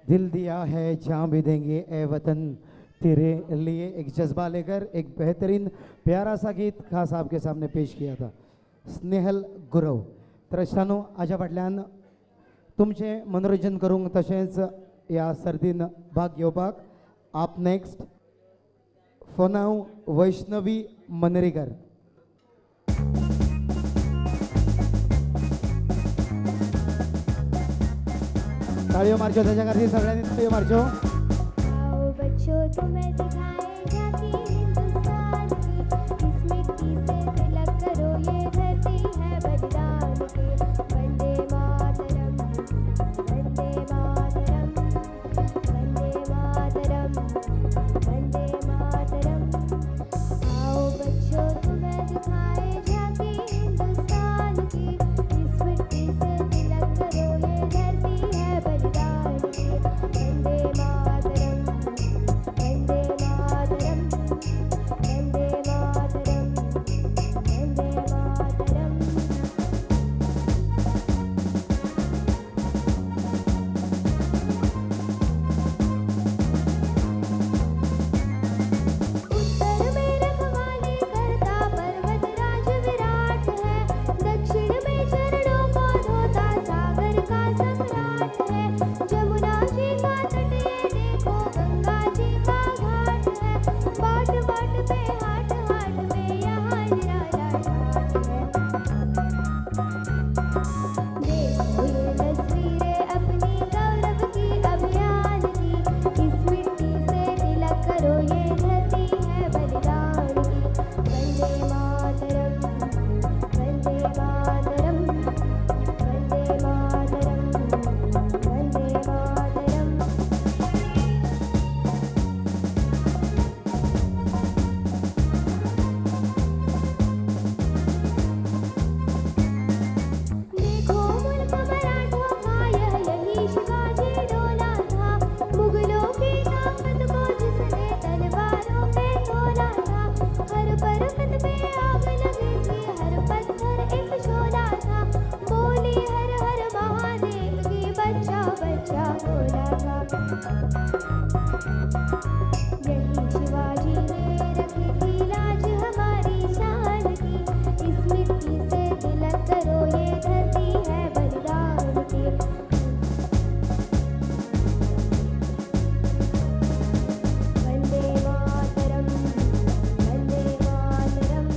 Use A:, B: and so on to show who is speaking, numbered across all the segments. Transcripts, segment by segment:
A: दिल दिया है जान भी देंगे ए वतन तेरे लिए, एक जज्बा लेकर एक बेहतरीन प्यारा सा गीत खास आपके सामने पेश किया था स्नेहल गुरव। तर इश्टांनो हाज्या फाटल्यान तुमचें मनोरंजन करूंक तशेंच ह्या सर्तीन भाग घेवपाक आप नेक्स्ट फोनाव वैष्णवी मनरेकर। ताळयो मारच्यो ताच्या खातीर, सगळ्यांनी ताळयो मारच्यो।
B: आओ बच्चों तुम्हें दिखाए झांकी हिंदुस्तान की, इस मिट्टी से तिलक करो ये धरती है बलिदान की। वंदे मातरम वंदे मातरम वंदे मातरम वंदे मातरम। आओ बच्चों तुम्हें दिखाए झांकी हिंदुस्तान की, इस मिट्टी से तिलक करो ये धरती है बलिदान की। वंदे मातरम वंदे मातरम वंदे मातरम वंदे मातरम। उत्तर में रखवाली करता पर्वत राज विराट है, दक्षिण में चरणों को धोता सागर का सम्राट है। जमुना जी का तट ये देखो गंगा जी का घाट है, बाट बाट पे हाट हाट पे यहाँ निराला ठाट है। देखो ये तस्वीरें अपनी गौरव की अभियान की, इस मिट्टी से तिलक करो ये धरती है बलिदान की। वंदे मातरम वंदे मातरम वंदे मातरम वंदे मातरम। देखो मुल्क मराठों का यह यही शिवाजी डोला था, मुगलों की ताकत को जिसने तलवारों पे तोला था। हर पर्वत पे आग लगी थी हर पत्थर एक शोला था, बोली हर हर महादेव की बच्चा बच्चा बोला था। यही शिवाजी ने रखी थी लाज हमारी शान की, इस मिट्टी से तिलक करो ये धरती है बलिदान की। वंदे मातरम वंदे मातरम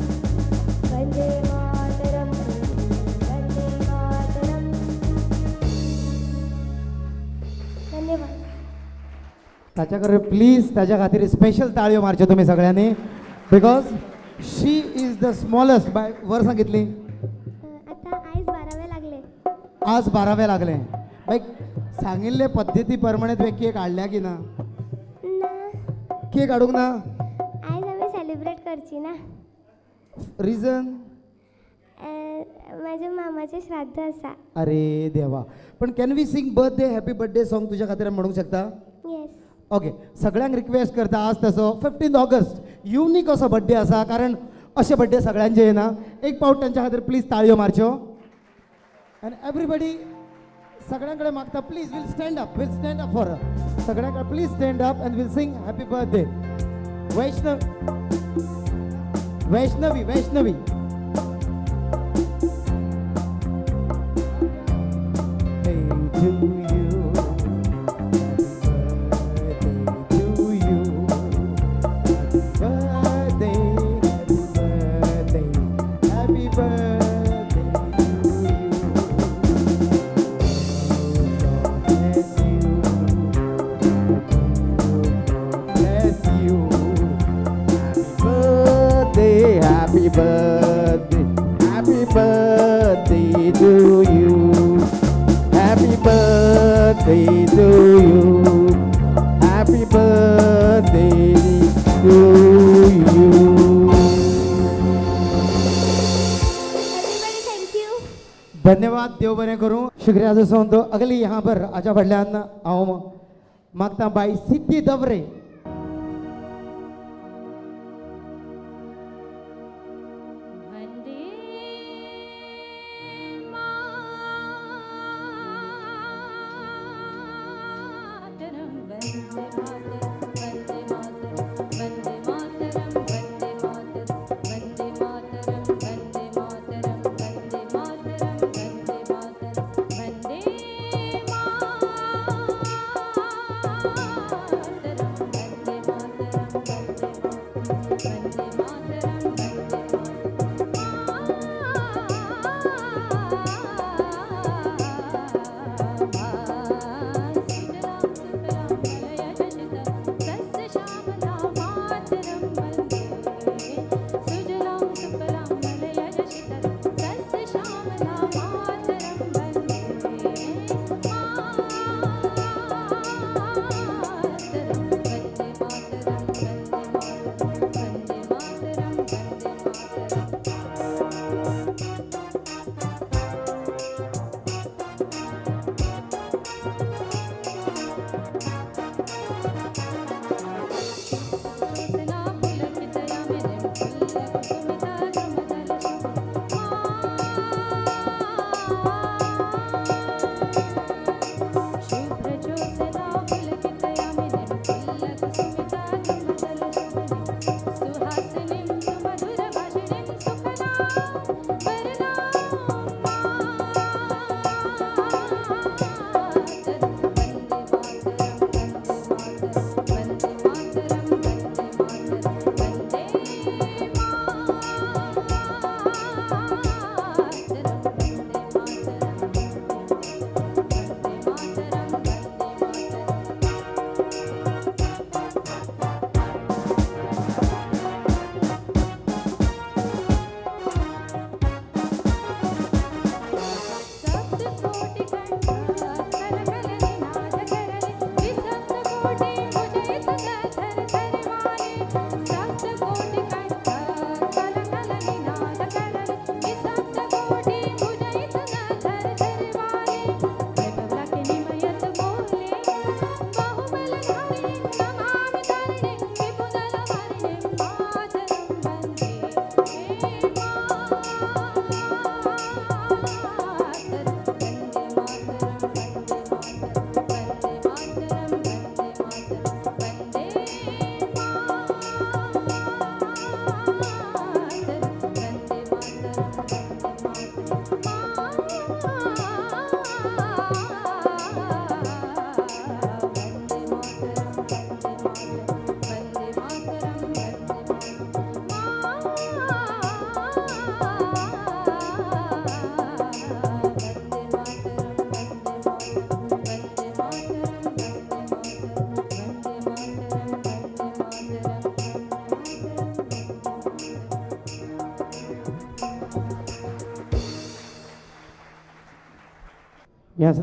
B: वंदे मातरम वंदे मातरम। धन्यवाद।
A: ताच्या खातीर प्लीज ताच्या खातीर स्पेशल ताळयो मारच्यो तुमी सगळ्यांनी, because she is the smallest by. वर्सां कितलीं?
B: आता आयज बारावे लागले।
A: आज बारावे लागले। बाय सांगिल्ले पद्दती प्रमाणे तुवें केक हाडल्या की ना?
B: ना,
A: केक हाडूंक ना?
B: आयज आमी सेलिब्रेट करची ना।
A: रिजन?
B: म्हाज्या मामाचें श्राद्ध आसा।
A: अरे देवा, पण can we sing birthday happy birthday song तुज्या खातीर आमी म्हणूंक शकता?
B: येस।
A: ओके, सगळ्यांक रिक्वेस्ट करता आज तसो 15 ऑगस्ट युनीक असो बड्डे आसा, कारण अशे बड्डे सगळ्यांचे येना। एक पावट तांच्या खातीर प्लीज ताळयो मारच्यो आनी एवरीबडी सगळ्यां कडेन मागता please will stand up, will stand up for सगळ्यां कडेन please stand up and will sing happy birthday. Vaishnav Vaishnavi Vaishnavi to you, happy birthday to you, happy birthday, happy birthday, happy birthday to you. God bless you, bless you,
C: happy birthday, happy birthday to you. Happy birthday to you. Happy birthday to you.
B: Everybody thank you.
A: धन्यवाद, देव बरें करूं। शुक्रिया दोस्तों। तो अगली यहाँ पर आजा फाटल्यान हांव मागता बाय सिद्धी दवरे।
D: वंदे मातरम।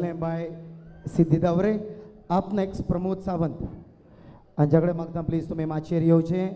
A: हे बाय सिद्धी दावरे. अप नेक्स्ट प्रमोद सावंत हांच्याकडे मागता प्लीज तुमी माचयेर येवचे.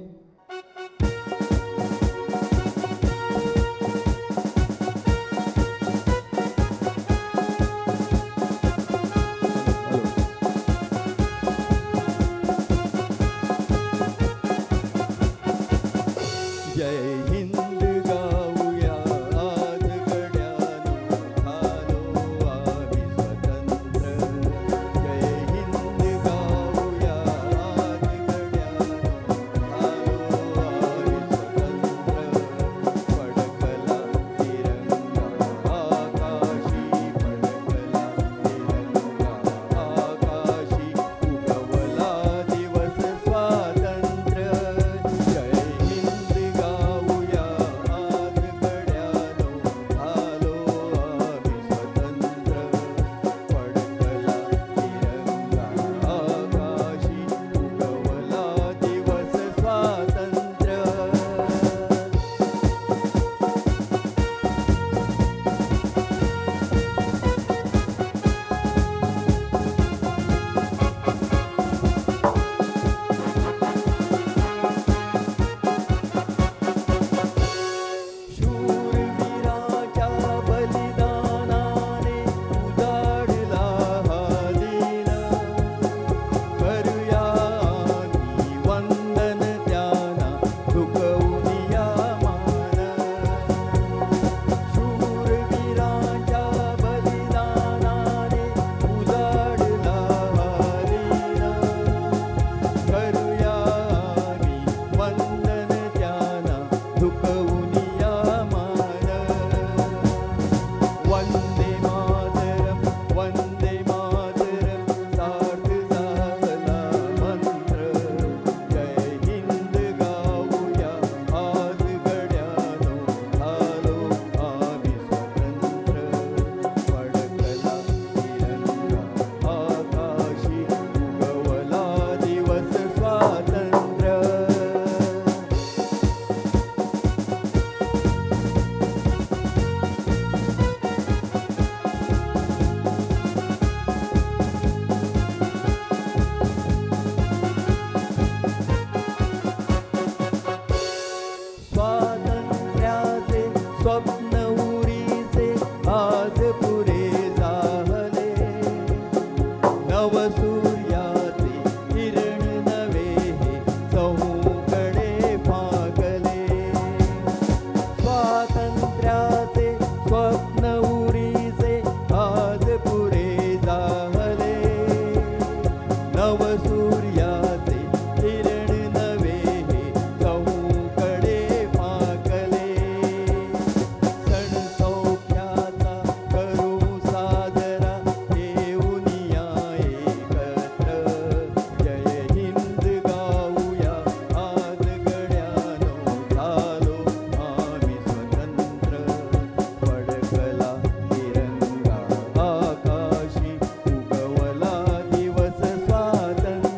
E: आकाशी उगवला दिवस स्वातंत्र्य.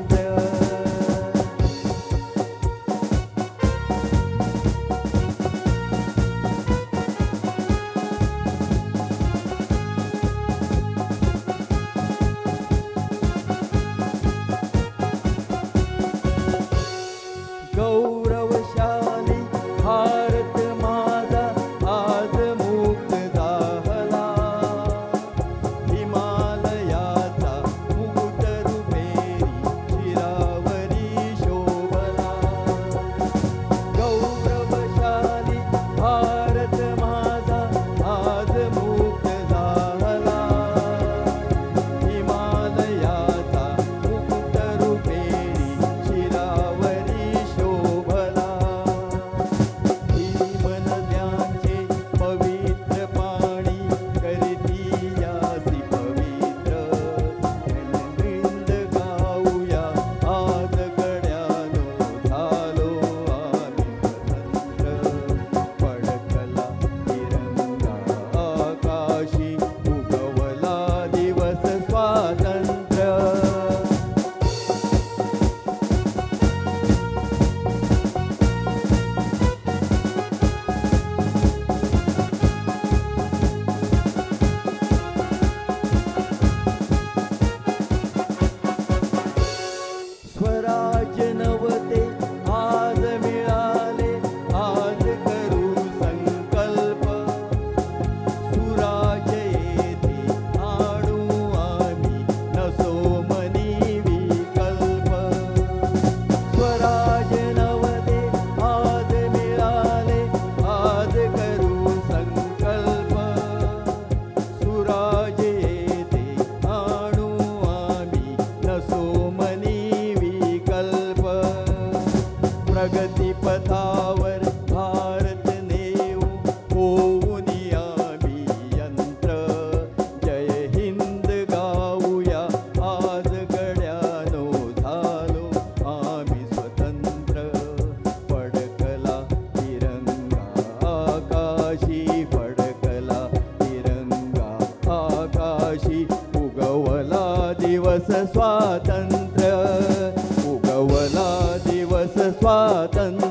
E: प्रगतीपथावर भारत नेऊ होऊनी आम्ही यंत्र. जय हिंद गाऊया आज गड्यानो, झालो आम्ही स्वतंत्र. फडकला तिरंगा आकाशी, फडकला तिरंगा आकाशी, उगवला दिवस स्वातंत्र्य, उगवला दिवस स्वातंत्र्य.